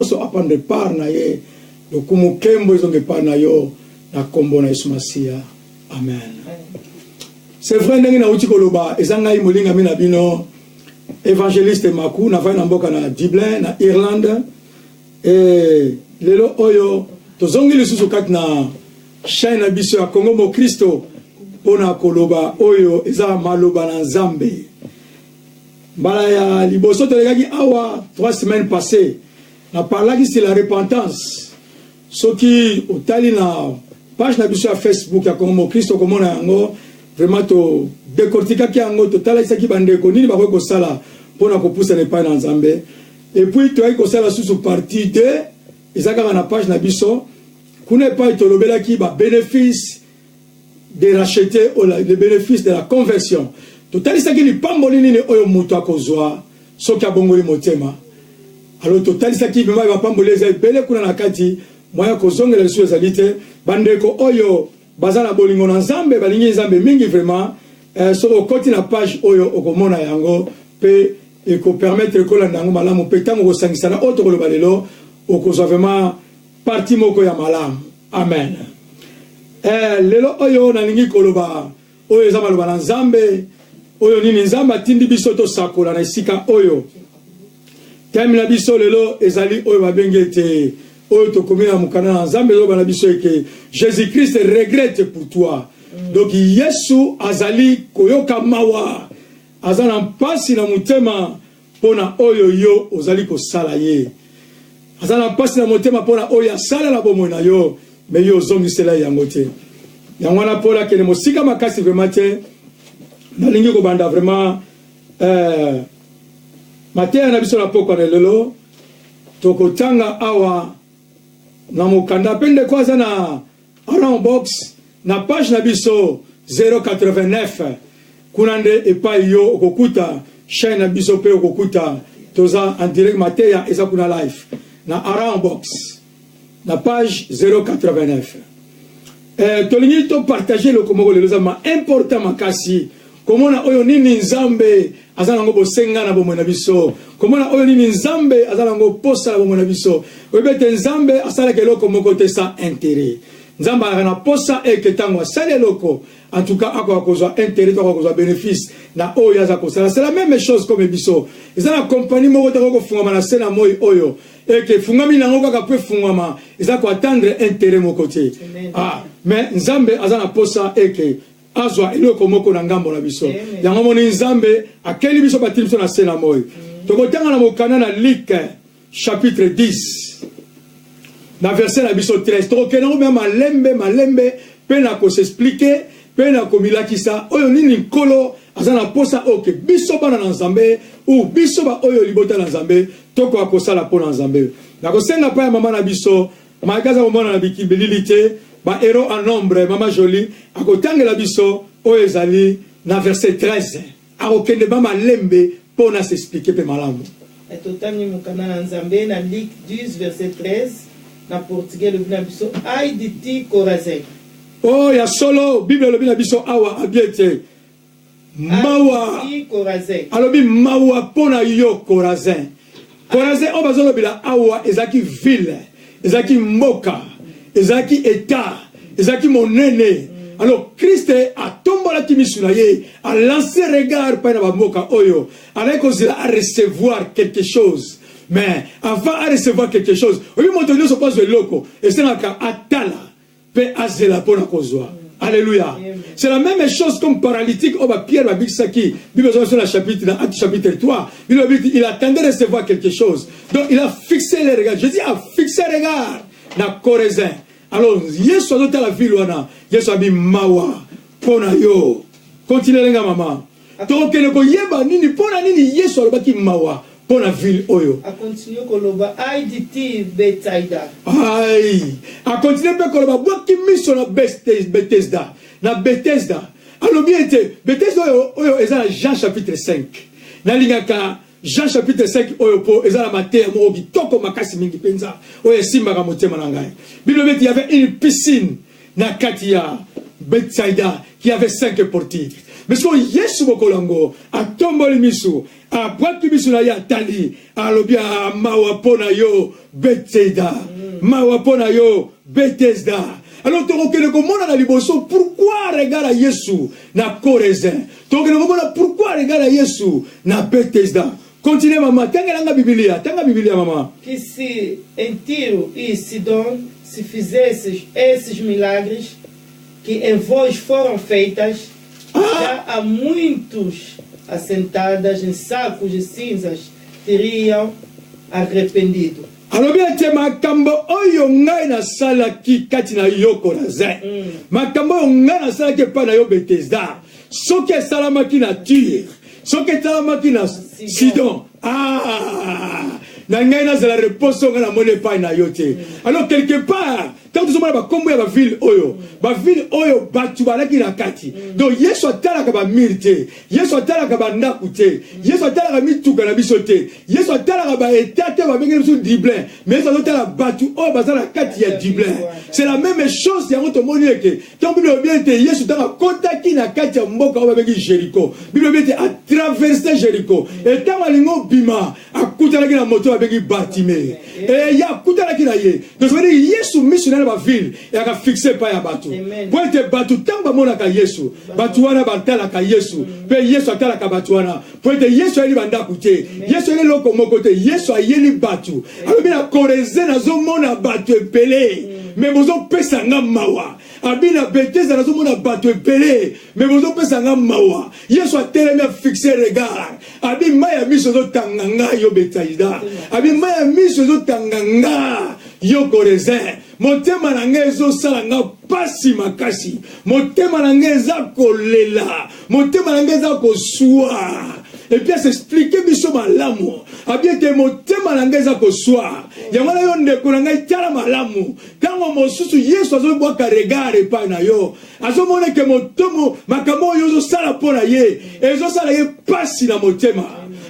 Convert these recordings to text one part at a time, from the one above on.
Nyonso aprendre part na ye. Lokumu, nkembo ezonga epai na yo na nkombo na Yesu Masiya, amen. C'est vrai, ndenge nauti koloba, eza ngai molingami na bino, évangéliste Maku. Navandi na mboka na Dublin, na Irlande. E lelo oyo tozongi lisusu kati na chaîne na biso ya Congo Mokristo mpona koloba oyo eza maloba na Nzambe. Mbala ya liboso tolekaki awa 3 semaines passées, naparlaki sur la repentance. Soki otali na page na biso ya Facebook ya Congo Mokristo, okomona yango. Vraiment, todécortiquaki yango, totalisaki bandeko nini bakoki kosala mpona kopusana epai na Nzambe. Et puis toyaki kosala susu partie 2, eza kaka na page na biso kuna, epai tolobelaki babénéfice de racheter, le bénéfice de la conversion. Totalisaki lipamboli nini oyo moto akozwa soki abongoli motema. Alors totalisaki vraiment bapamboli eza ebele kuna na kati. Moya kozongela lisusu ezali te. Bandeko oyo baza na bolingo na Nzambe, balingi Nzambe mingi vraiment, soki okoti na page oyo, okomona yango mpe ekopermettre kolanda yango malamu. Mpe ntango okosangisa na oyo tokoloba lelo, okozwa vraiment partie moko ya malamu. Amen. Lelo oyo nalingi koloba oyo eza maloba na Nzambe, oyo nini Nzambe atindi biso tosakola na esika oyo. Thème na biso lelo ezali oyo babengi ete, oyo tokomi na mokanda na Nzambe, ezoba na biso eke Jésus Christ regrette pour toi. Donc Yesu azali koyoka mawa, aza na mpasi na motema mpo na oyo yo ozali kosala ye. Aza na mpasi na motema mpo na oyo asala na bomoi na yo, mais yo ozongisela yango te. Yango wana, mpo nakende mosika makasi vraiment te, nalingi kobanda vraiment mateya na biso na pokwa na lelo. Tokotanga awa na mokanda, mpe ndeko aza na Orange Box na page na biso 089, kuna nde epai yo okokuta chaîne na biso mpe okokuta toza en direct. Mateya eza kuna live na Orange Box na page 089. Tolingi topartage eloko moko lelo, eza ma important makasi, komona oyo nini Nzambe aza nango bosenga na bomoi na biso, komona oyo nini Nzambe aza nango posa na bomoi na biso. Oyebi ete Nzambe asalaka eloko moko te sans intérêt. Nzambe alaka na posa eke ntango asali eloko, en tout cas akoka kozwa intérêt to akoka kozwa bénéfice na oyo aza kosala. C'est la même chose comme biso. Eza na compagnie moko te kofungama na se na moi oyo eke efungami nango kaka mpo efungwama, eza koattendre intérêt moko te. Ah, mais Nzambe aza na posa eke azwa eloko moko na ngambo na biso. Yango moni Nzambe akeli biso, batili biso na se na moi. Tokotanga na mokanda na Luc chapitre 10 na verset na biso 13. Tokokende yango mpe malembe malembe, mpe na kos'expliquer mpe na komilakisa oyo nini Nkolo aza na posa oyo ke biso bana na Nzambe ou biso baoyo libota na Nzambe tokoka kosala mpo na Nzambe. Nakosenga mpa ya mama na biso Mike, aza komona na bilili te, bahéros en nombre. Mama Jolie akotangela biso oyo ezali na verset 13. Akokende ba malembe mpo na s'expliquer mpe malamu. Totangi mokanda na Nzambe na Luc 10 verset 13 na portugais. Elobi na biso: "Ai de ti, Korazin." Oyo ya solo, Bible elobi na biso awa, abi ete mawa. Ai de ti, Korazin. Alobi mawa mpo na yo, Korazin. Korazin oyo bazolobela awa ezalaki ville, ezalaki mboka, ezalaki état, ezalaki monene. Alors Christ atombolaki misu na ye, alance regard mpai na bamboka oyo alaki kozela arecevoir quelque chose. Mais avant arecevoir quelque chose, oyebi, moto nyonso mpo azwa eloko, esengaka atala mpe azela mpo na kozwa. Alléluia. C'est la même chose comme paralytique oyo bapierre babikisaki. Bible ezoba biso na chapitre, na Acte chapitre 3, Bible elobi il attendait recevoir quelque chose, donc il a fixé le regard. Jésus a fixé regard na Korazin. Alors Yesu azotala ville wana, Yesu abi mawa mpo na yo. Continue lenga mama, tokokende koyeba nini, mpo na nini Yesu alobaki mawa mpo na ville oyo. Akontinue koloba: "Ai de ti, Betsaida." Ai, akontinue mpe koloba, bwaki miso na Betesda. Na Betesda, alobi ete Betesda oyo eza na Jean chapitre 5. Nalingaka Jean chapitre 5 oyo mpo eza na mateya moko kitoko makasi mingi mpenza oyo esimbaka motema na ngai. Bible elobi ete y avait une piscine na kati ya Betsaida qui avait cinq portiques. Mais sikoyo Yesu mokolo yango atomboli misu, abwaki misu na ye, atali, alobi, ah, mawa mpo na yo Betsaida, mawa mpo na yo Bethesda. Alors tokokende komona na liboso pourquoi regard ya Yesu na Chorazin, tokokende komona pourquoi regard ya Yesu na Bethesda. Continue mama, tangela nga Biblia, tanga Biblia mama. Que se em Tiro e Sidom se fizesses esses milagres que em vós foram feitas, já há muitos assentadas em sacos de cinzas teriam arrependido. Alobi ete makambo oyo ngai nasalaki kati na yo Korazin, makambo oyo ngai nasalaki epai na yo Betesda, soki esalamaki na Tyr, soki esalamaki na Sidon, ah, na ngai nazala reposo ngai namoni epai na yo te. Alors quelque part ntango tozomona bakombo ya baville oyo, baville oyo bato balaki na kati, donc Yesu atalaka bamire te, Yesu atalaka bandako te, Yesu atalaka mituka na biso te, Yesu atalaka baeta te babengeli biso Dublin, mais Yesu azotala bato oyo baza na kati ya Dublin. C'est la même chose. Yango tomoni eke ntango Bible elobi ete Yesu ntango akotaki na kati ya mboka oyo babengi Jericho, Bible elobi ete atraverse Jericho, e ntango alingi obima, akutanaki na moto oyo babengi Bartime, e ye akutanaki na ye. Donc ça veut dire Yesu miso na ye na baville eyaka fixe epai ya bato, mpo ete bato ntango bamonaka Yesu, bato wana batalaka Yesu, mpe Yesu atalaka bato wana, mpo ete Yesu ayeli bandako te, Yesu ayeli eloko moko te, Yesu ayeli bato. Alobi na Koreze, nazomona bato ebele, me bozopesa nga mawa. Abi na Betesda, nazomona bato ebele, me bozopesa nga mawa. Yesu atelemi, afixe regard, abi mai ya miso ezotanga nga yo Betsaida, abi mai ya miso ezotanga nga yo Korezin, motema na ngai ezosala nga pasi makasi, motema na ngai eza kolela, motema na ngai eza koswa. Et puis asexplike biso malamu, abi ete motema na ngai eza koswa. Yango wana yo ndeko na ngai, tala malamu. Ntango mosusu Yesu azobwaka regard epai na yo, azomona eke motomo makambo oyo ozosala mpo na ye ezosala ye pasi na motema,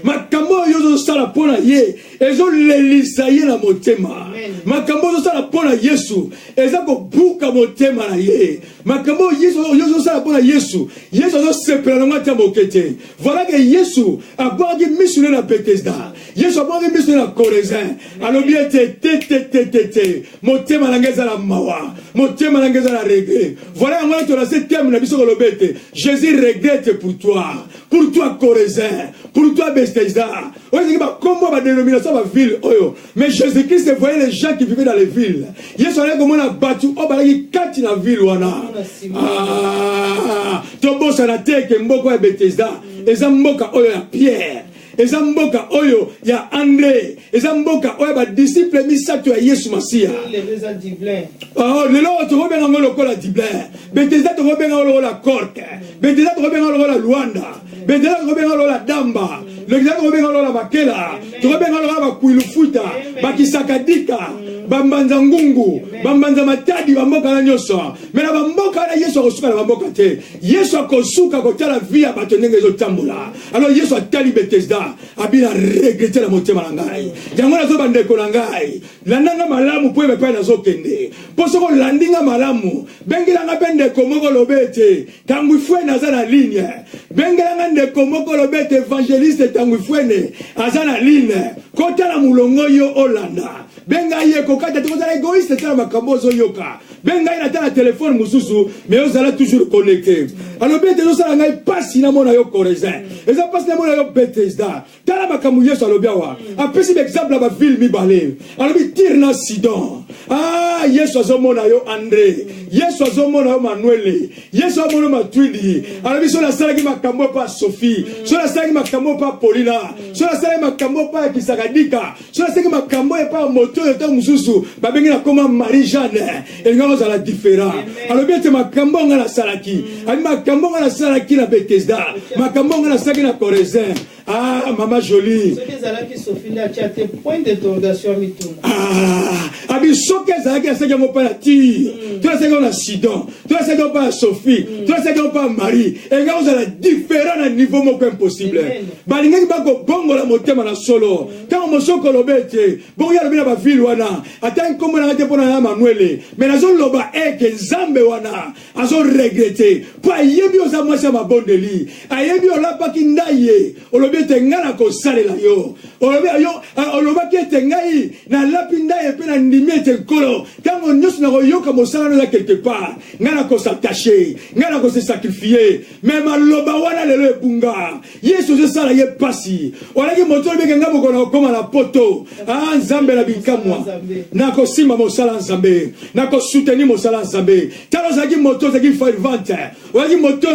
makambo oyo ozosala mpo na ye ezolelisa ye na motema, makambo oyo ozosala mpo na Yesu eza kobuka motema na ye, makambo oyo Yesu oyo ozosala mpo na Yesu, Yesu azosepela nango ata moke te. Voilà que Yesu abwakaki miso ne na Bethesda, Yesu abwakaki miso ne na Korezin, alobi ete te te te te te, motema na ngai eza na mawa, motema na ngai eza na regret. Voilà, yango wana tolase thème na biso koloba ete Jésus regrette pour toi, pour toi Korezin, pour toi Bethesda. Oyo ezalaki bakombo ya badénomination ya baville oyo, mais Jésus Christ voyait les gens qui vivaient dans les villes. Yesu alaki komona bato oyo balaki kati na ville wana. Ah, tobosana te eke mboka ya Bethesda eza mboka oyo ya Pierre, eza mboka oyo ya André, eza mboka oyo ya badisiple misato ya Yesu Masiya. Lelo eza Dublin. Oh, lelo oyo tokobenga yango lokola Dublin, Bethesda tokobenga yango lokola Cork, Bethesda tokobenga yango lokola Luanda, Bethesda tokobenga yango lokola Damba, Bethesda tokobenga yango lokola Makela, tokobenga yango lokola Bakwilufuta, Bakisakadika, Bambanza Ngungu, Bambanza Matadi, bamboka wana nyonso. Me na bamboka wana Yesu akosuka na bamboka te. Yesu akosuka kotala vie ya bato ndenge ezotambola. Alors Yesu atali Bethesda, abi na regrete na motema na ngai. Yango nazo bandeko na ngai, landa nga malamu mpo epai nazokende. Mpo soki olandi nga malamu, bengela nga mpe ndeko moko, loba ete Tangu Fwene aza na ligne. Bengela nga ndeko moko, loba ete évangéliste Tangu Fwene aza na ligne. Kota na molongo yo olanda. Benga ye, kokata te, kozala égoïste te na makambo ozoyoka. Benga ye na ta na telefone mosusu, mais ozala toujours connecté. Alobi ete ezosala ngai pasi namona yo Korezin, eza pasi namona yo Bethesda. Tala makambo Yesu alobi awa, apesi baexemple ya baville mibale, alobi Tire na Sidon. Ah, Yesu azomona yo Andre, Yesu azomona yo Manuele, Yesu amona yo Matuidi. Alobi so nasalaki makambo epa Sophie, so nasalaki makambo epa Paulina, so nasalaki makambo epa ya Kisakadika, so nasalaki makambo epa ya moto oyo ntango mosusu babengi na koma Marie Jeanne, elingaka kozala différent. Alobi ete makambo ngai nasalaki, alobi makambo ngai nasalaki na Bethesda, makambo ngai nasalaki na Corezin. Ah, mama Jolie. Soki ezalaki Sophie nde atia te point d'interrogation ya mituna. Ah, abi soki ezalaki asalaki yango mpa na Tire, to asalaki yango na Sidon, to asalaki yango mpa na Sophie, to asalaki yango mpa na Marie, elingaki kozala différent na niveau moko impossible. Amen. Balingaki bakobongola motema na solo. Ntango mosusu okoloba ete bongo ye alobi na bavile wana, ata nkombo na ngai te mpo na ya Manuele, me nazoloba eke Nzambe wana azo regrete mpo ayebi oza mwasi ya mabondeli, ayebi olapaki ndai ye, olobi ete ngai nakosalela yo, olobi yo olobaki ete ngai nalapi ndai mpe nandimi ete Nkolo ntango nyonso nakoyoka mosala no eza quelque part, ngai nakosatache, ngai nakose sacrifier. Me maloba wana lelo ebunga. Yesu ozosala ye pasi, olaki moto olobeke ngai mokolo nakokoma na poto, ah Nzambe na bikamwa, nakosimba mosala Nzambe, nakosoutenir mosala Nzambe. Tala ozalaki moto, ozalaki fervente, ozalaki moto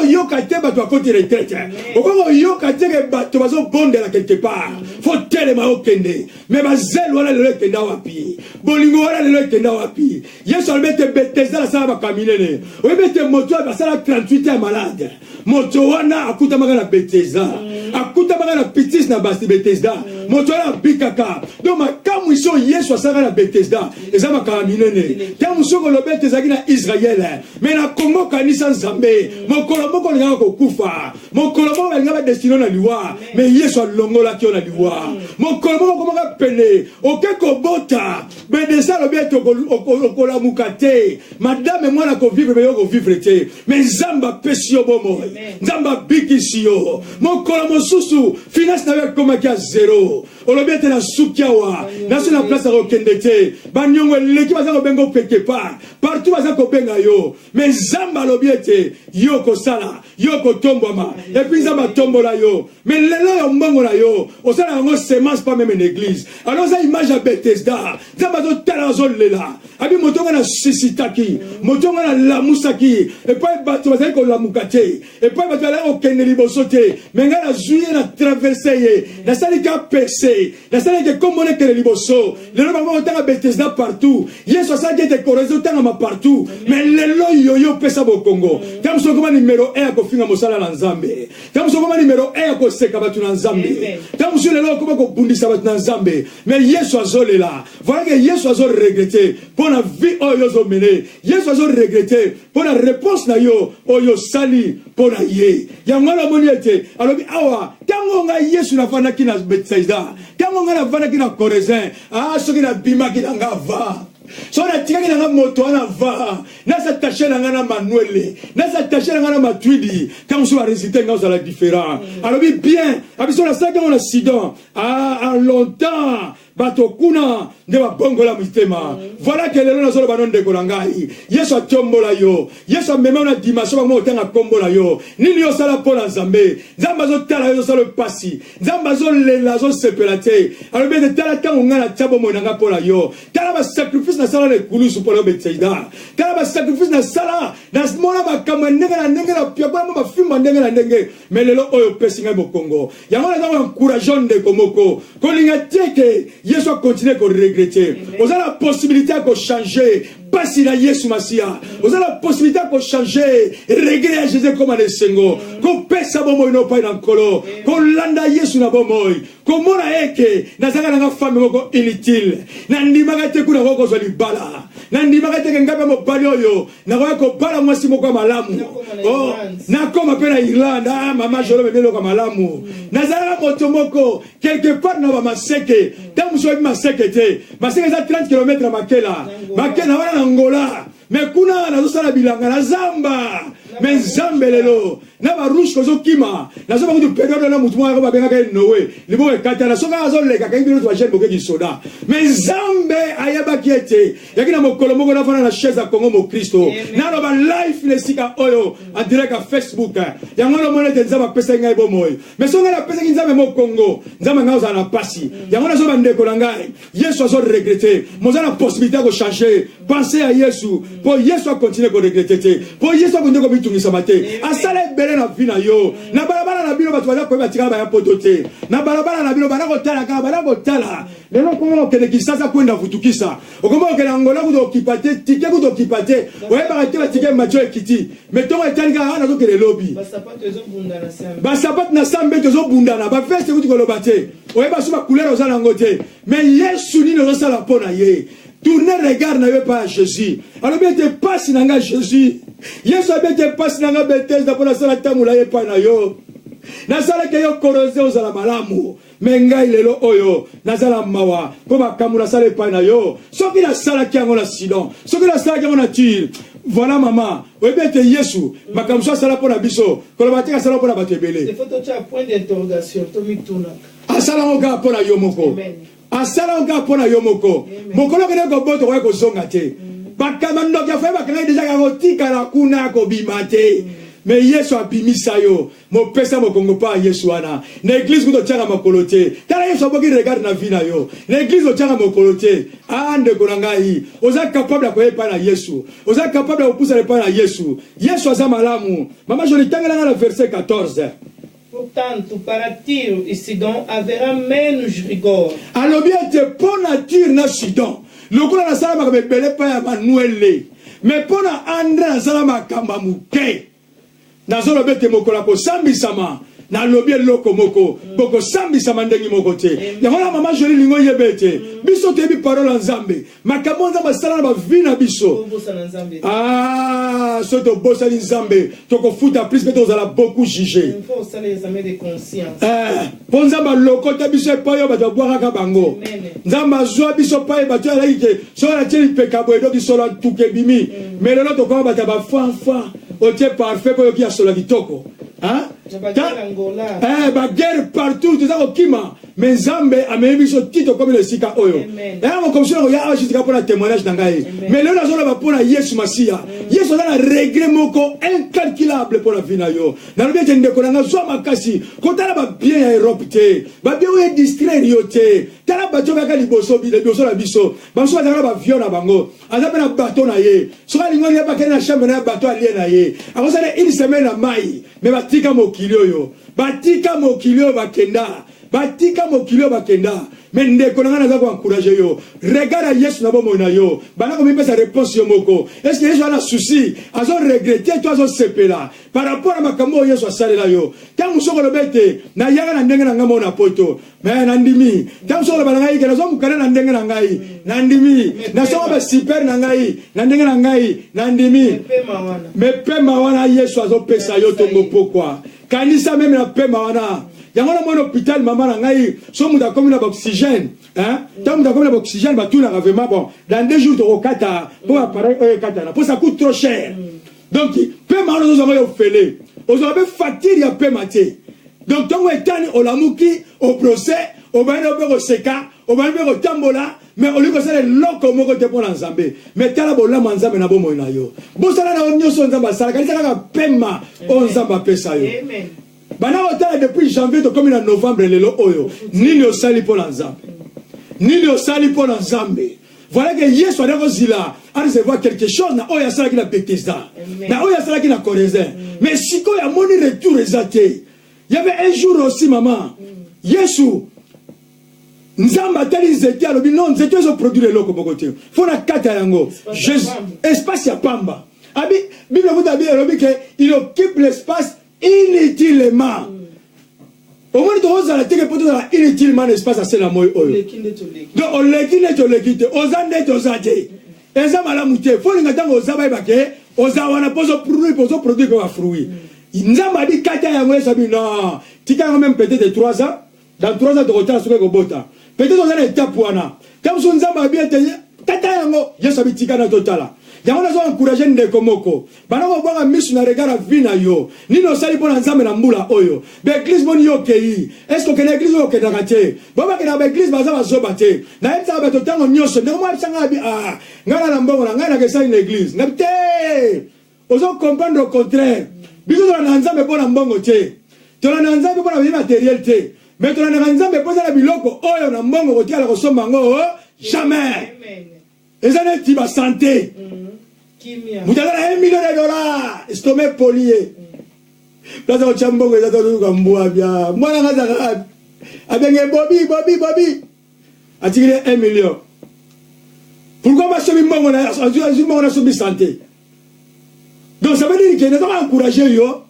oyoka te bato bakoti retraite, okoki koyoka te ke bato bazobondela quelque part, fo telema okende. Me bazele wana lelo ekenda wapi? Bolingo wana lelo ekenda wapi? Yesu alobi ete Betesda asala makambo minene. Oyebi ete moto oyo asala 38 ya malade, moto wana akutamaka na Betesda, akutamaka na pitis na basi Betesda, moto wana abikaka. Donc makamwisi oyo Yesu asalaka na Betesda eza makambo minene. Ntango mosusu okoloba ete ezalaki na Israele, me na Kongo kanisa Nzambe, mokolo moko olingaka kokufa, mokolo moko balinga badestino na liwa, me Yesu alongolaki yo na liwa. Mokolo moko okomaka pene oke kobota, medecin alobi ete okolamuka te, madame mwana kovivre me yo kovivre te, me Nzambe apesi yo bomoi, Nzambe abikisi yo. Mokolo mosusu finance na yo ekomaki ya zero, olobi ete nasuki awa, naso na place ya kokende te, baniongo eleki, baza kobenga yo quelque part, partout baza kobenga yo, me Nzambe alobi ete yo okosala, yo okotombwama, epuis Nzambe atombola yo. Me lelo yo mbongo na yo osala yango semence pas meme na église, alors oza image ya Bethesda. Nzambe azotala, azolela, abi moto nga nasusitaki, moto nga nalamusaki epai bato bazali kolamuka te, epai bato bazali kokende liboso te, me ngai nazwi ye, na traverse ye, nasali ka perce, nasali ete kombo na ekende liboso. Lelo bango bakotanga Bethesda partout, Yesu asalaki ete koro ezotangama partout, me lelo yoyo opesa bokongo. Ntango mosusu okoma numero 1 ya kofinga mosala na Nzambe, ntango mosusu okoma numero 1 ya koseka bato na Nzambe, ntango mosusu lelo okoma kobundisa bato na Nzambe, me Yesu azolela. Voilà que Yesu azoregrete mpo na vie oyo ozomene, Yesu azoregrete mpo na réponse na yo oyo osali mpo na ye. Yango wana omoni ete alobi awa, ntango ngai Yesu nafandaki na Betsaida, ntango ngai nafandaki na Korezin, ah soki nabimaki na nga va, soki natikaki na nga moto wana va, nasatache na nga na Manuele, nasatache na nga na Matuidi, ntango mosusu baresultat nga ozala différent. Alobi bien, abiso nasalaki yango na Sidon, ah en longtemps bato kuna nde babongola mitema. Voilà ke lelo nazoloba no ndeko na ngai, Yesu atombola yo, Yesu amema yo na dimension bango otanga kombo na yo. Nini yo osala mpo na Nzambe? Nzambe azotala yo, azosala yo pasi, Nzambe azolela, azosepela te. Alobi ete tala ntango ngai natia bomoi na ngai mpo na yo, tala basacrifice nasala na ekulusu mpo na yo Betsaida, tala basacrifice nasala, namona makambo ya ndenge na ndenge, na piakola mwa bafimbo ya ndenge na ndenge, me lelo oyo opesi ngai mokongo. Yango naza ko encourager ndeko moko kolinga te ke Yesu akontinue ko regretter. Oza na possibilité ya ko changer pasi na Yesu Masiya, oza na possibilité ya ko changer regret ya Jésus ekoma na esengo, kopesa bomoi na opai na Nkolo, kolanda Yesu na bomoi, komona eke nazalaka nanga femme moko inutile, nandimaka te kuna nakoki kozwa libala, nandimaka te ke ngai mpe mobali oyo nakoki kobala mwasi moko ya malamu, oh, nakoma mpe na Irlande, ah, mama Jolo memi eloko ya malamu. Nazalaka moto moko quelque part na bamaseke, ntango mosusu oyebi maseke te, maseke eza 30 km ya Makela, Makela wana na Angola, me kuna nazosala bilanga na zamba, me Nzambe lelo na barouche kozokima, nazoba kutu periode wana motu moko babengaka ye Noe, liboko ekatana, soki azoleka kangi bino bajene bokeki soda, me Nzambe ayebaki ete yaki na mokolo moko nafanda na chaise ya Congo mokristo, naloba life na esika oyo en direct ya Facebook. Yango wana omoni ete Nzambe apesaki ngai bomoi, me soki ngai napesaki Nzambe mokongo, Nzambe ngai ozala na pasi. Yango nazoba ndeko na ngai, Yesu azo regrete, moza na possibilité ya kochanger. Pense ya Yesu, mpo Yesu akontinue koregrete te, mpo Yesu akontinue komitungisama te. Asala ebele na vi na yo. Na balabala na bino bato baza koyeba tikala baya poto te. Na balabala na bino bana kotala kaka, bana kotala. Lelo okoma kokende Kinshasa kwenda vutukisa, okoma kokende Angola kutu okipa te, tike kutu okipa te, oyebaka te batike matio ekiti, me ntongo etali kaka nazokende lobi. Basapatu na sambe tozobundana, baveste kutu koloba te, oyeba so bacouleur oza nango te. Me Yesu nini ozosala mpo na ye? Tourne regard na yo epai ya Jésus. Alobi ete pasi na nga Jésus. Yesu alobi ete pasi na nga Bethesda mpo nasala ntango molai epai na yo. Nasalaki yo korose ozala malamu. Me ngai lelo oyo naza na mawa mpo makambo nasala epai na yo. Soki nasalaki yango na Sidon, soki nasalaki yango na Tyr. Voilà mama, oyebi ete Yesu makambo so asala mpo na biso, koloba te asala mpo na bato ebele. Asala yango kaka mpo na yo moko. Asala yango kaka mpo na yo moko. Mokolo okende kobota okoki kozonga te. Bandoki ya foye bakangaki deja kaka kotikala kuna kobima te. Me Yesu abimisa yo. Mopesa mokongo pa Yesu wana. Na eglise kutu otiaka makolo te. Tala Yesu aboki regard na vie na yo. Na eglise otiaka mokolo te. Ah ndeko na ngai, oza capable ya koya epai na Yesu. Oza capable ya kopusana epai na Yesu. Yesu aza malamu. Mama Jolie, tangela ngai na verset 14. Portanto, para Tiro e Sidon haverá menos rigor. Alobi ete mpo na Tire na Sidon, lokola nasala makambo ebele epai ya Manuele, me mpo na Andre nasala makambo ya moke. Nazoloba ete mokolo ya kosambisama, nalobi eloko moko, bokosambisama ndenge moko te. Yango wana mama Jolie, lingo oyeba ete biso toyebi parole ya Nzambe, makambo Nzambe asala na bavi na biso. Ah, soki tobosani Nzambe, tokofuta plus mpe tokozala beaucoup juge. Mpo Nzambe alokota biso epai oyo bato babwakaka bango. Nzambe azwa biso epai bato oyo alaki ke soki natie lipeka boye doki solo ntuka ebimi. Me lelo tokoma bato ya bafanfa, otie parfait mpo oyoki ya solo ya kitoko. Baguerre partout, toza kokima. Me Nzambe amemi biso ti tokomi na esika oyo. Yanga mokomisi na koya awa jusqu'à mpona témoignage na ngai. Me lelo nazoloba mpona Yesu Masiya. Yesu aza na regret moko incalculable mpona vie na yo. Nalobi ete ndeko na ngai, zwa makasi, kotala ba bien ya Europe te, ba bien oyo distraire yo te. Tala bato oyo bayaka liboso liboso na biso, bamosusu bazalaka na ba vion na bango, aza mpe na bato na ye. Soki alingi olia, bakende na chambre na ya bato alie na ye, akozala une semaine na mai. Me batika mokili oyo, batika mokili oyo bakenda, batika mokili oyo bakenda. Me ndeko na ngai, naza koencourage yo, regard ya Yesu na bomoi na yo, banda komipesa réponse yo moko. Est-ce que Yesu aza na souci, azo regretter to azosepela par rapport na makambo oyo Yesu asalela yo? Ntango mosusu okoloba ete nayaka na ndenge na ngai moko na poto, me nandimi. Ntango mosusu okoloba na ngai ke nazwa mokanda na ndenge na ngai, nandimi. Nasonga basiper na ngai na ndenge na ngai, nandimi. Me pema wana Yesu azopesa yo tongo pokwa, kanisa meme na pema wana. Yango na mwana hôpital, mama na ngai, so moto akomi na baoxygène, ntango moto akomi na baoxygène, batunaka vraiment, bon, dans 2 jours tokokata mpo appareil oyo ekatana, mpo ça coûte trop cher. Donc pema wana ozozwanga yo ofele, ozwaka mpe facture ya pema te. Donc ntongo etani, olamuki, obrose, obandi mpe koseka, obandi mpe kotambola, me olingi kosala eloko moko te mpo na Nzambe. Me tala bolamu ya Nzambe na bomoi na yo, bosala na yo nyonso Nzambe asala. Kanisa kaka pema oyo Nzambe apesa yo. Banda kotala depuis janvier, tokomi na novembre lelo oyo, nini osali mpo na Nzambe? Nini osali mpo na Nzambe? Voilà que Yesu allait kozila a recevoir quelque chose na oyo asalaki na Bethesda, na oyo asalaki na Chorazin. Mais sikoyo amoni retour eza te. Il y avait un jour aussi, maman, Yesu Nzambe atali nzete, alobi non, nzete ezoproduire eloko moko te, fo na kata yango. Espace ya pamba. Abi Bible kuta abi elobi ke il occupe l'espace inutilement. Omoni, tokozala teke mpo tozala inutilement na espace ase na moi oyo. Donc oleki neti oleki te, oza ndeti oza te, eza malamu te. Fo olinga ntango oza, bayeba ke oza wana mpo ozoproduire, ozoproduire mpe bafruit. Nzambe abi kata yango, Yesu abi non, tika yango même peut-être 3 ans. Dans 3 ans tokotala soki ekobota. Peut-être oza na étape wana. Ntango mosusu Nzambe abi ete tata yango, Yesu abi tika na totala yango. Nazo encourage ndeko moko, banda kobwaka misu na regard ya vie na yo. Nini osali mpo na Nzambe na mbula oyo? Baeglise boni yo okei? Est-ce okende eglise oyo okendaka te? Bo bakendaka baeglise baza bazoba te. Nayebisaka bato ntango nyonso, ndeko moko ayebisa ngai, abi ah, ngai na mbongo na ngai nakesali na eglise. Ngabi te, ozo comprendre au contraire. Biso tolanda Nzambe mpo na mbongo te, tolanda Nzambe mpo na biens matériel te, mais tolandaka Nzambe mpo eza na biloko oyo na mbongo kotikala kosomba yango jamais. Eza neti ba sante. Moto aza na 1 million de dollars, estomac epoli ye. Place ya kotya mbongo eza te, ozoluka mbwa bia. Mwana nga azalaka abenge Bobi, Bobi, Bobi. Atikeli ye 1 million. Pourquoi basobi mbongo na azwi mbongo na sobi sante? Donc ça veut dire que naza ko encourager yo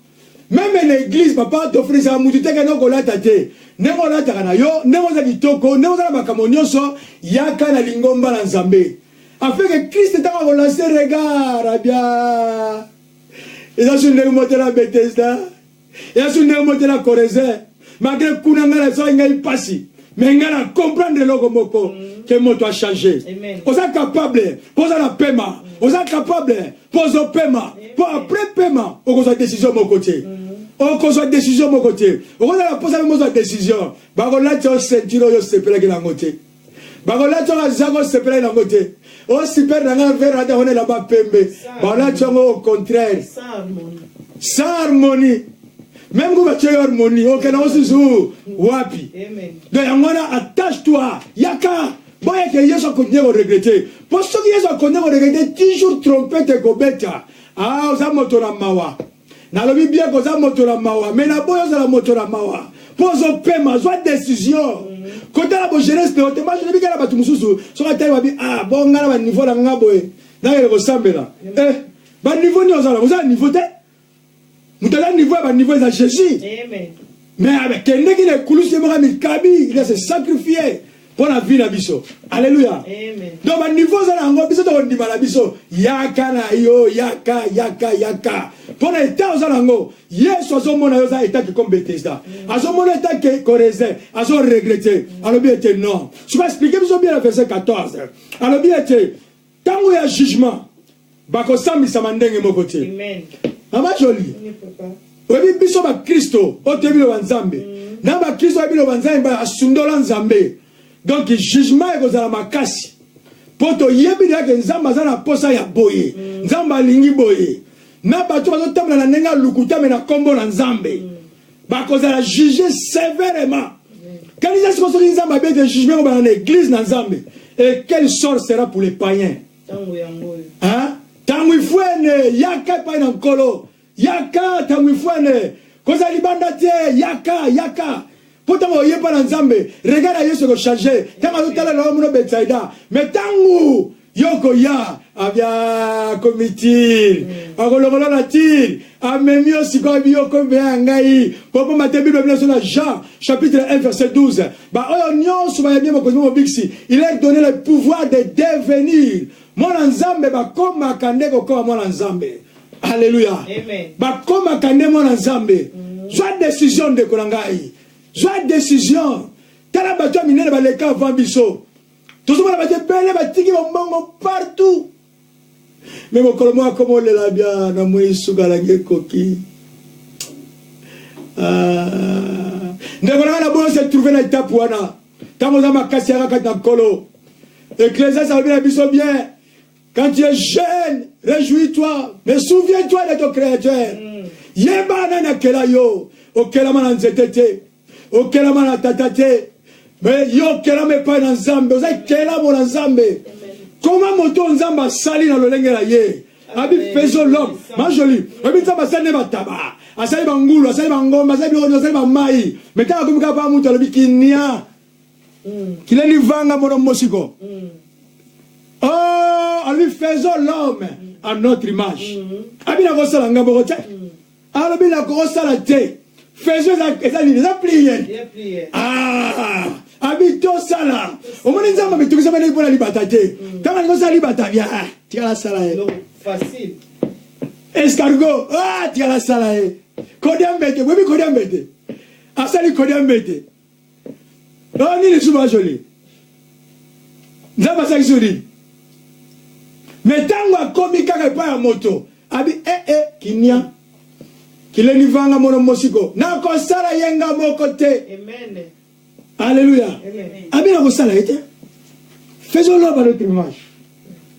meme na église papa tofunisaka mutu te kende okolata te ndenge olataka na yo ndenge oza kitoko ndenge oza na makambo nyonso yaka na lingomba na nzambe afin que Christ ntango akolanse regard abia eza su ndenge moko te na Bethesda eza su ndenge moko te na Coraisin malgré kuna ngai nasalaki ngai mpasi mais ngai na comprendre eloko moko ke moto a change. Oza capable mpo oza na pema, oza capable mpo ozopema, mpo après pema okozwa décision moko te, okozwa décision moko te, okozala mposa mpe mozwa décision, bakolatisa yo ceinture oyo osepelaki na yango te, bakolatisa yo kazaka osepelaki na yango te, o super na ngai vert ata wana elamba pembe, bakolatisa yango au contraire sans harmonie. Même ko batie yo harmonie, okenda ngo susu wapi? Donc yango wana attache toi, yaka boyeke Yesu akontinue koregrete, mpo soki Yesu akontinue koregrete toujours trompete ekobeta. Ah, oza moto na mawa, nalobi bien koza moto na mawa, mais naboyi ozala moto na mawa mpo ozopema. Zwa décision kotala bo jeunesse na yo te. Majenebi kala bato mosusu soki atali babi ah bon ngai na baniveau na nga boye nakende kosambela. Eh, baniveau nini ozala? Oza na niveau te. Moto aza niveau ya baniveau eza Jésus. Mais akendeki na ekulusu ye moko amikabi, il a se sacrifié mpo na vie na biso. Alléluia. Donc baniveau oza na yango, biso tokondima na biso yaka na yo, yaka yaka yaka mpo na eta oza na yango. Yesu azomona yo oza eta ke comme Bethesda, azomona eta ke Coraisin, azoregrete, alobi ete non. Soki explike biso bien na verset 14, alobi ete ntango ya jugement bakosambisama ndenge moko te. Mama Jolie, oyebi biso bakristo oyo toyebi loba Nzambe na bakristo oyebi loba Nzambe asundola Nzambe, donc jugement ekozala makasi mpo toyebi deja ke Nzambe aza na posa ya boye, Nzambe alingi boye, na bato bazotambola na ndenge ya lokuta me na nkombo na Nzambe bakozala juge sévèrement. Kanisa sikoyo soki Nzambe abete jugement ekobanda na église na Nzambe, et quel sort sera pour les païens? Ntango ifwene, yaka epai na Nkolo, yaka ntango ifwene, kozala libanda te, yaka yaka mpo ntango oye epai na Nzambe, regard ya Yesu ekochange. Ntango azotala na yo mono Betsaida, me ntango yo koya abia komi tire, akolongola na tire, amemi yo sikoyo, abi yo komi ya ngai. Mpo pamba te Bible biso na Jean chapitre 1 verset 12, baoyo nyonso bayambi mokonzi mobikisi, il leur donné le pouvoir de devenir mwana Nzambe. Bakomaka nde kokoma mwana Nzambe. Alléluia. Bakomaka nde mwana Nzambe. Zwa décision, ndeko na ngai, zwa décision. Tala bato ya minene baleka avant biso, tozomona bato ebele batiki bambongo partout, me mokolo moko akoma olela bia na moi suka langi ekoki. Ndeko na ngai, na boyo se trouve na etape wana. Ntango oza makasi, yaka kati na Nkolo. Ecclésiaste alobi na biso bien: quand tu es jeune, réjouis-toi, mais souviens-toi de ton créateur. Yeba nani akela yo. Okelama na nzete te, okelama na tata te, me yo okelama epai na Nzambe. Oza kelamo na Nzambe. Koma moto Nzambe asali na lolenge na ye. Abi faisons l'homme. Ma Jolie, oyebi Nzambe asali nde bataba, asali bangulu, asali bangombe, asali biloko nyonso, asali bamai, me ntango akomi kaka pa moto, alobi kinia kileli vanga mono mosiko. Oh, alobi faisons l'homme à notre image. Abi nakosala nga moko te, alobi nakosala te. Faisons eza nini? Eza pluriel. Ah, abi tosala. Omoni Nzambe amitungisa ndenge mpona libata te. Ntango alingi osala libata bia, tikala sala ye escargot, ah, tikala sala ye kodia mbete. Boyebi kodia mbete, asali kodia mbete. Oh, nini lisusu bajoli Nzambe asalaki so nini? Me ntango akomi kaka epai ya moto, abi ee eh, eh, kinia kileni vanga mono mosiko, nakosala ye nga moko te. Alleluya. Abi nakosala ye te. Faisons l'homme à notre image.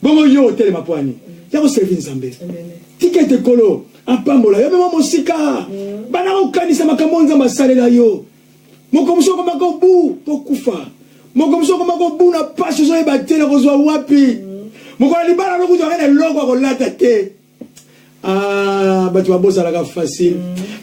Bongo yo otelema mpo ani ya koservi Nzambe. Tika ete Nkolo apambola yo. Mema mosika bana kokanisa makambo Nzambe asalela yo. Moko mosusu okoma kobu mpo kufa, moko mosusu okoma kobu na pasi, ozoyeba te na kozwa wapi. Mokolo ya libala no kutu ake na eloko ya kolata te. Ah, bato babosalaka facile.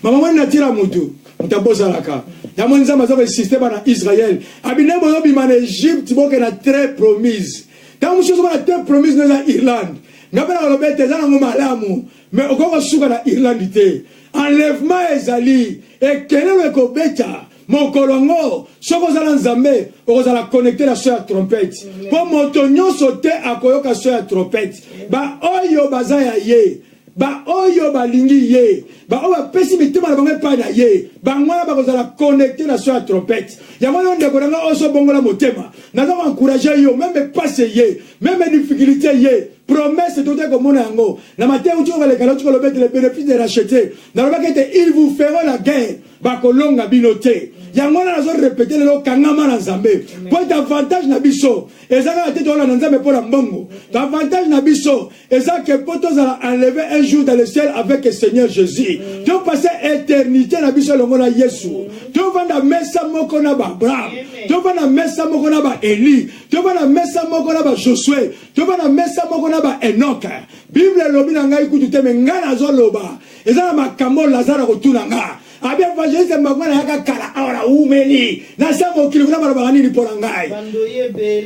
Mama moni natira mutu, moto abosalaka. Yango Nzambe aza koinsiste bana Israël. Abine bozobima na Egypte boke na très promise. Ntango mosusu ozomona très promise no eza Irlande. Nga mpe nakoloba ete eza nango malamu, mais okoki kosuka na Irlande te. Enlèvement ezali, ekelelo ekobeta mokolo yango. Soki oza na Nzambe, okozala connecte na son ya trompette, mpo moto nyonso te akoyoka son ya trompette. Baoyo baza ya ye, baoyo balingi ye, baoyo bapesi mitema na bango epai na ye, bango wana bakozala connecte na son ya trompette. Yango yo ndeko na ngai, oso bongola motema, naza koencourage yo. Même pasi ye, même difficulté ye, promesse tote komona yango na mateya uti koleka. Nauti koloba ete le bénéfice de racheter, nalobaki ete ils vous feront la guerre, bakolonga bino te. Yango wana nazorépéter lelo, kangama na Nzambe, mpo ete avantage na biso eza kaka te tolanda Nzambe mpo na mbongo. Avantage na biso eza ke mpo tozala enlevé un jour dans le ciel avec le Seigneur Jésus, topase éternité na biso elongo na Yesu, tovanda mesa moko na baAbraham, tovanda mesa moko na baEli, tovanda mesa moko na baJosue, tovanda mesa moko na baEnok. Bible elobi na ngai kutu te, mais ngai nazoloba, eza na makambo Lazare akotuna nga, abi: "Évangéliste Mbango, nayaka kala awa, naumeli na sa mokili kuna, balobaka nini mpo na ngai?"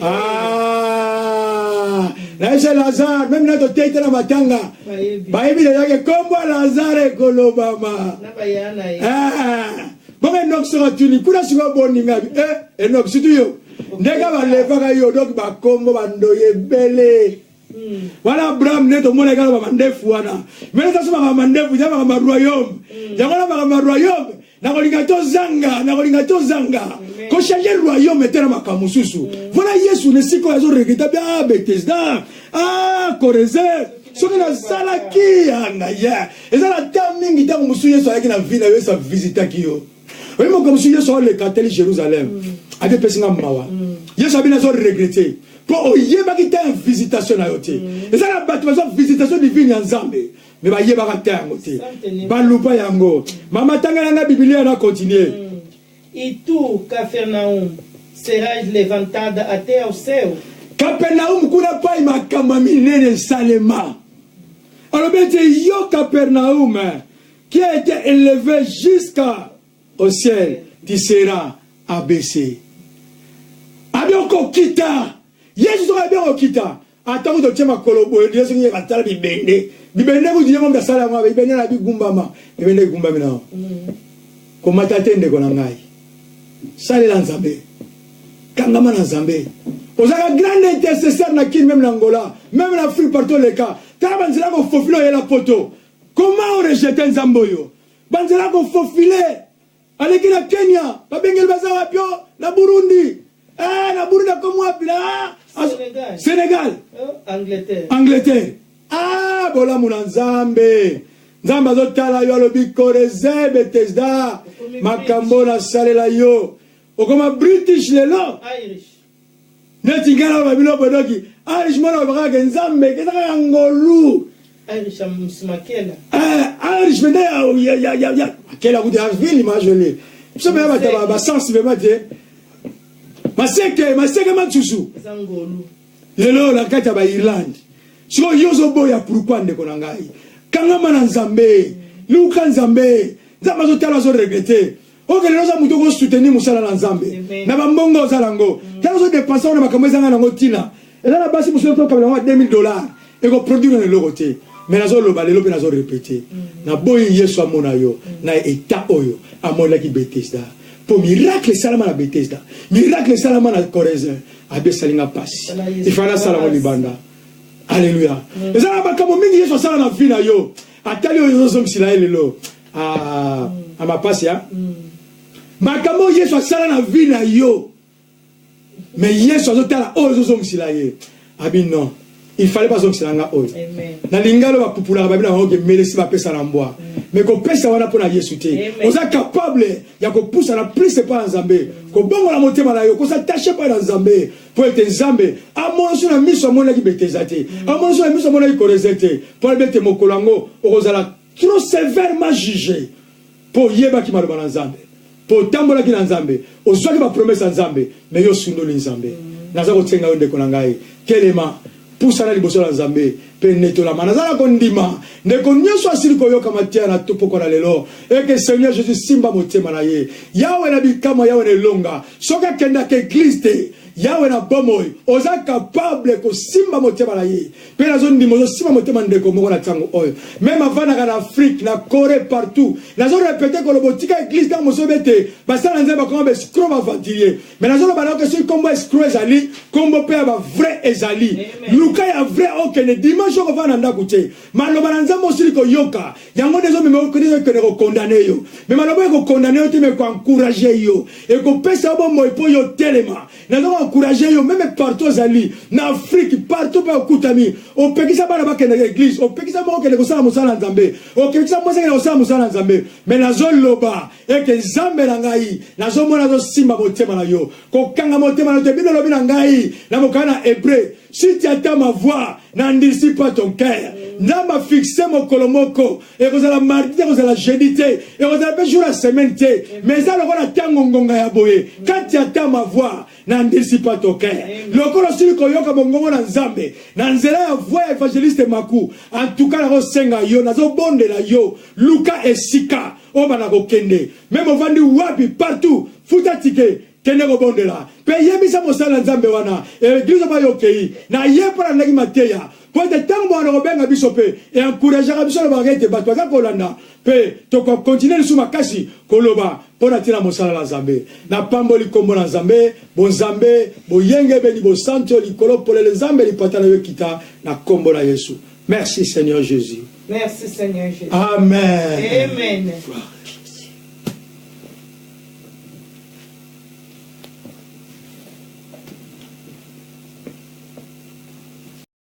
Ah, nayebisa Lazare, même na totei te na matanga, bayebi lezaki kombo Lazare ekolobama. Ah, bongo Enok soki atuni kuna sikoyo boninga bi e Enok, surtout yo ndenge balevaka yo, donc bakombo bandoyi ebele wana. Abraham nde tomonaki kaka bamandefu wana, mais eza so makambo mandefu, eza makambo ya royaume. Yango wana makambo ya royaume, nakolinga tozanga, nakolinga tozanga kochanger royaume te na makambo mosusu. Voilà, Yesu na esika oyo azoregretter bi: "Ah, Betesda, ah, Korezer, soki nasalaki yanga ye." Eza na ta mingi. Ntango mosusu Yesu ayaki na vie na yo, Yesu avisitaki yo. Oyi moko mosusu, Yesu aoleka, ateli Jérusalem, abi epesinga mawa. Yesu abi: "Nazoregretter mpo oyebaki te visitation na yo te." Eza na bato bazwa visitation divine ya Nzambe, mais bayebaka te yango te, balupa yango. Mama, tangela nga Bibilia na continue. E tu, Cafarnaum, serás levantada até ao céu? Capernaum kuna pai makambo ya minene esalema. Alobi ete yo Capernaum qui a été élevé jusqu'à au ciel, tu seras abaissé. Abi okokita. Yesu soki abi okokita, ata kutu otie makolo boye, ye soki batala bibende, bibende kutu ye moto asala yango, bibende na bigumbama, bibende egumbami nao. Komata te, ndeko na ngai, salela Nzambe, kangama na Nzambe. Ozalaka grand intercesseur na Kini, même na Angola, même na Afrique, partout oleka. Tala banzela kofofile, oyela poto. Comment orejeter Nzambe oyo? Banzela kofofile, aleki na Kenya, babengeli baza wapi o na Burundi. Eh, na Burundi akomi wapi na Sénégal. Sénégal. Oh, Angleterre. Angleterre. Ah, bolamu na Nzambe. Nzambe azotala yo, alobi: "Korezer, Betesda, makambo nasalela yo, okoma British lelo." Irish. Neti ngai na babilo bodoki Irish, mona babakaka Nzambe eza kaka ngolu. Irish ya Msumakela. Eh, Irish mende ya akela kutu ya ville majole biso mpe ya bato basense vraiment te, maseke maseke masusu. Eza ngolu. Lelo na kati ya baIrlande sikoyo, yo ozoboya pourquoi? Ndeko na ngai, kangama na Nzambe, luka Nzambe. Nzambe azotala, azoregretter. Oke lelo oza moto okosoutenir mosala na Nzambe Amen. na bambongo ozala yango. Tala, ozodépenser wana makambo ezanga nango ntina. Eza na basi mosusu tokabela yango ya 2000 $, ekoproduire na eloko te. Mais nazoloba lelo mpe nazorépéter, naboyi Yesu amona yo na état oyo amonelaki Betesda, mpo miracle esalama na Betesda, miracle esalama na Koreze. Abi esalinga mpasi, ifana asala yango libanda. Alleluya. Eza na makambo mingi Yesu asala na vie na yo, atali oyo ozozongisila ye lelo. Ah, amapasi ya makambo oyo Yesu asala na vie na yo, mais Yesu azotala oyo ozozongisila ye, abi: "Non, il fallait bazongisela nga oyo." Amen. Na lingalo bapupulaka, babi na bango ke melesi bapesa na mbwa, mais kopesa wana mpo na Yesu te. Amen. Oza capable ya kopusa na plus epai na Nzambe, kobongola motema na yo, kos'attacher epai na Nzambe, mpo ete Nzambe amoni so na miso amonaki Beteza te, amoni so na miso amonaki Koreze te, mpo alobi ete mokolo yango okozala trop sévèrement jugé, mpo oyebaki maloba na Nzambe, mpo otambolaki na Nzambe, ozwaki bapromesses ya Nzambe, mais yo osundoli Nzambe. Naza kotenga yo, ndeko na ngai, telema. Pusana liboso na Nzambe mpe netolama. Naza na kondima ndeko nyonso asili koyoka mateya na pokwa na lelo eke Seigneur Jesus simba motema na ye. Yawe na bikamwa, Yawe na elonga. Soki akendaka eglise te, Yawe na bomoi, oza capable kosimba motema na ye. Mpe nazondima ozosimba motema ndeko moko na ntango oyo. Meme avandaka na Afrique, na Coree, partout. Nazo repete koloba otika eglise ntango mosusu ete basala na Nzambe bakoma ba escroc ba aventurier. Mais nazoloba na yo ke soki kombo escroc ezali, kombo mpe ya ba vrai ezali. Luka ya vrai okende dimanche okovanda na ndako te. Maloba na Nzambe osili koyoka, yango nde ezomema yo nde ezokende kokondane yo. Mais maloba oyo ekokondane yo te, mais ekoencourage yo, ekopesa yo bomoi mpo yo otelema. Nazo koencourage yo meme partout ozali na Afrique, partout mpe okutami, opekisa bana bakendaka eglise, opekisa moko okende kosala mosala na Nzambe, opekisa mwasi akende kosala mosala na Nzambe. Mais nazoloba eke Nzambe na ngai nazomona azosimba motema na yo. Kokanga motema na yo te. Bible elobi na ngai na mokanda na Hebreu, si tu attends ma voix, n'endurcis pas ton cœur. Nzambe afixe mokolo moko, ekozala mardi te, ekozala jeudi te, ekozala mpe jour ya semaine te, mais eza lokola ntango ngonga ya boye. Quand tu attends ma voix, n'endurcis pas ton cœur. Lokola osili koyoka mongongo na Nzambe na nzela ya voix ya evangeliste Maku, en tout cas nakosenga yo, nazobondela yo, luka esika oyo bana kokende, meme ovandi wapi, partout, futa ticket, kende kobondela mpe yebisa mosali na Nzambe wana eglise oyo bayokei na ye mpo alandaki mateya, mpo ete ntango bwana kobenga biso mpe encourageaka biso, alobaka ete bato baza kolanda mpe tokokontinue lisusu makasi koloba mpo na ntina mosala na Nzambe. Napamboli nkombo na Nzambe, bonzambe boyengebeni bosantu likolo polele, Nzambe lipata na yo ekita na nkombo na Yesu. Merci Seigneur Jésus. Merci Seigneur Jésus. Amen. Amen. Gloire.